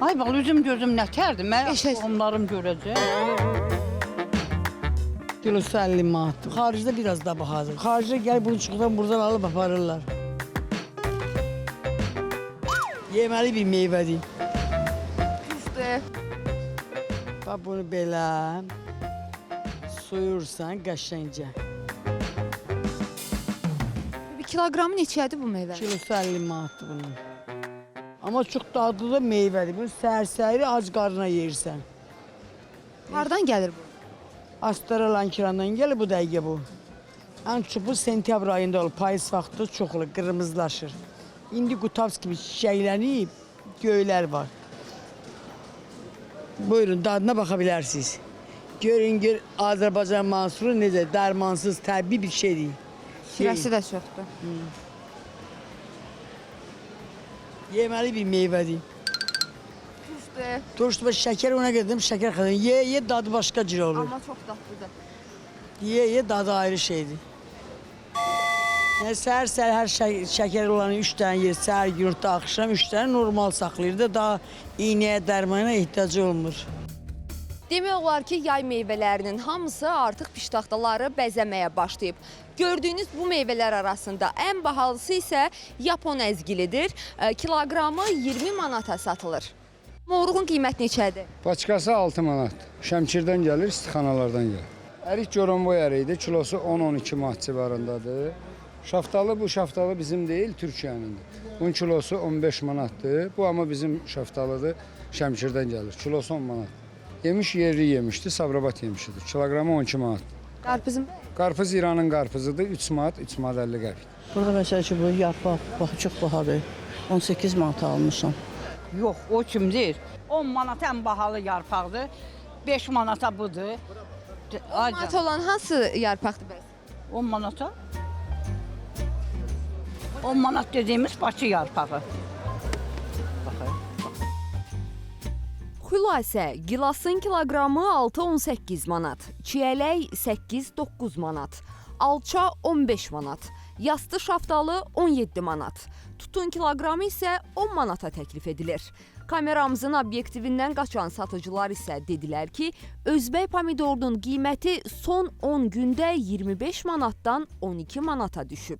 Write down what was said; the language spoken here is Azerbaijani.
Ay bax, üzüm gözüm nətərdir? Mən Eşək. onlarım görəcək. Kilosu 50 manatdır. Xaricdə biraz da bahadır. Xaricdə gəl bunu çoxdan buradan alıb aparırlar. Yeməli bir meyvədir. Pisdir. Bax bunu belə soyursan qəşəngcə. Bir kiloqramı neçədir bu meyvənin? Kilosu 50 manatdır bunun. Amma çox dadlı da meyvədir. Bunu səhər-səhəri ac qarına yeyirsən. Hardan gəlir bu? Astara Lənkərandan gəlir bu dəqiqə bu. Ən çox bu sentyabr ayında olur. Payız vaxtı çox olur, qırmızılaşır. İndi qutabs kimi çiçəklənib, göylər var. Buyurun, dadına baxa bilərsiniz. Görün, gör Azərbaycan mansuru necə dərmansız, təbii bir şeydir. Şirəsi də çoxdur. Yeməli bir meyvədir. Pisdir. Turşu şəkər ona gedim, şəkər xadın. Ye, ye dadı başqa cür olur. Amma çox dadlıdır. Ye ye dadı ayrı şeydir. Yəni səhər səhər hər şəkər olanı 3 dənə yer, səhər, günorta, axşam 3 dənə normal saxlayır da daha iynəyə, dərmana ehtiyacı olmur. Demək olar ki, yay meyvələrinin hamısı artıq piştaxtaları bəzəməyə başlayıb. Gördüyünüz bu meyvələr arasında ən bahalısı isə yapon əzgilidir. Kiloqramı 20 manata satılır. Moruğun qiyməti neçədir? Paçkası 6 manat. Şəmkirdən gəlir, istixanalardan gəlir. Ərik Goranboy əriyidir, kilosu 10-12 manat civarındadır. Şaftalı bu şaftalı bizim deyil, Türkiyənindir. Bunun kilosu 15 manatdır. Bu amma bizim şaftalıdır, Şəmkirdən gəlir. Kilosu 10 manat. Yemiş yerli yemişdir, Sabirabad yemişidir. Kiloqramı 12 manat. Qarpızın Qarpız İranın qarpızıdır, 3 manat, 3 manat 50 qəpik. Burada məsəl üçün bu yarpaq bax çox bahadır. 18 manata almışam. Yox, o kimdir? 10 manata ən bahalı yarpaqdır. 5 manata budur. 10 manat olan hansı yarpaqdır bəs? 10 manata? 10 manat dediyimiz Bakı yarpağı. Baxın. Xülasə, gilasın kiloqramı 6-18 manat, çiyələk 8-9 manat, alça 15 manat, yastı şaftalı 17 manat, tutun kiloqramı isə 10 manata təklif edilir. Kameramızın obyektivindən qaçan satıcılar isə dedilər ki, özbək pomidorunun qiyməti son 10 gündə 25 manatdan 12 manata düşüb.